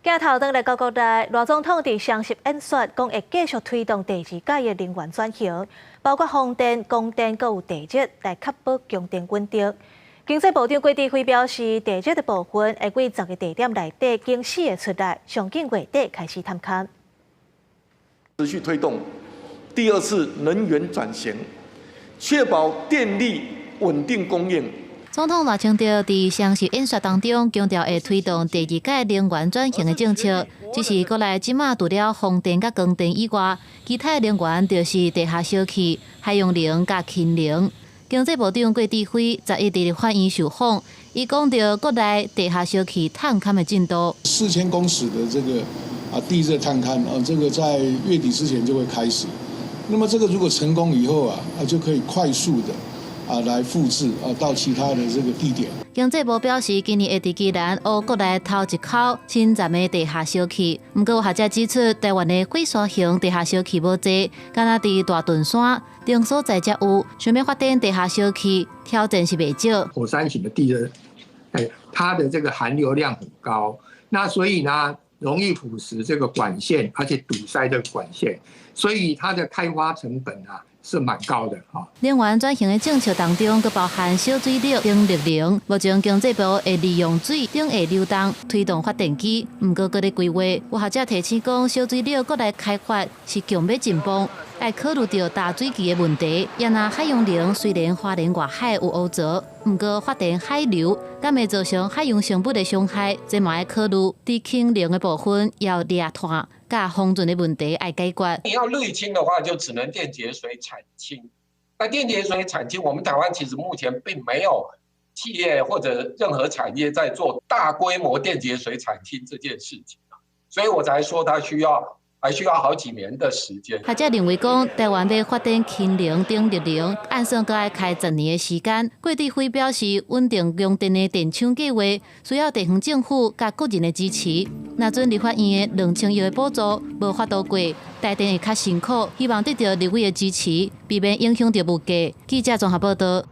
鏡頭轉來到國內，賴總統佇雙十演說，講會繼續推動第二屆的能源轉型，包括風電、光電，閣有地熱，來確保供電穩定。經濟部長郭智輝表示，地熱的部分會佇十个地點內底經四个出來，上緊月底開始探勘。持續推動第二次能源轉型，確保電力穩定供應。總統賴清德佇雙十演說當中強調，會推動第二屆能源轉型的政策。只是國內這馬除了風電佮光電以外，其他能源就是地下燒氣、海洋能佮氫能。經濟部長郭智輝11佇立法院受訪，伊講著國內地下燒氣探勘的進度。 4000公尺的這個地熱探勘啊，這個在月底之前就會開始。那麼這個如果成功以後啊，就可以快速的來複製到其他的這個地點。經濟部表示，今年會佇基隆挖國內頭一口深層的地下燒氣。毋過有學者指出，台灣的火山型地下燒氣無濟，敢若佇大屯山等所在才有。想欲發展地下燒氣，挑戰是袂少。火山型的地熱，它的這個含硫量很高，那所以呢，容易腐蝕這個管線，而且堵塞這個管線，所以它的開發成本啊，是蠻高的哈。能源轉型的政策當中，閣包含小水力等綠能。目前經濟部會利用水頂下流動推動發電機，毋過閣咧規劃。有學者提醒講，小水力國內開發是強欲進步，愛考慮著大水渠的問題。也若海洋能雖然花蓮外海有烏濁，毋過發電海流，敢會造成海洋生物的傷害，這嘛愛考慮。佇氫能的部分要掠碳佮封存的問題愛解決。你要濾氫的話，就只能電解水產氫。那電解水產氫，我們台灣其實目前並沒有企業或者任何產業在做大規模電解水產氫這件事情，所以我才說它需要還需要好幾年的時間。學者認為講，台灣欲發展氫能等綠能，按算閣愛開10年的時間。郭智輝表示，穩定供電的電廠計劃需要地方政府佮個人的支持。若准立法院的2000億的補助無法度過，台電會較辛苦。希望得著立委的支持，避免影響著物價。記者綜合報導。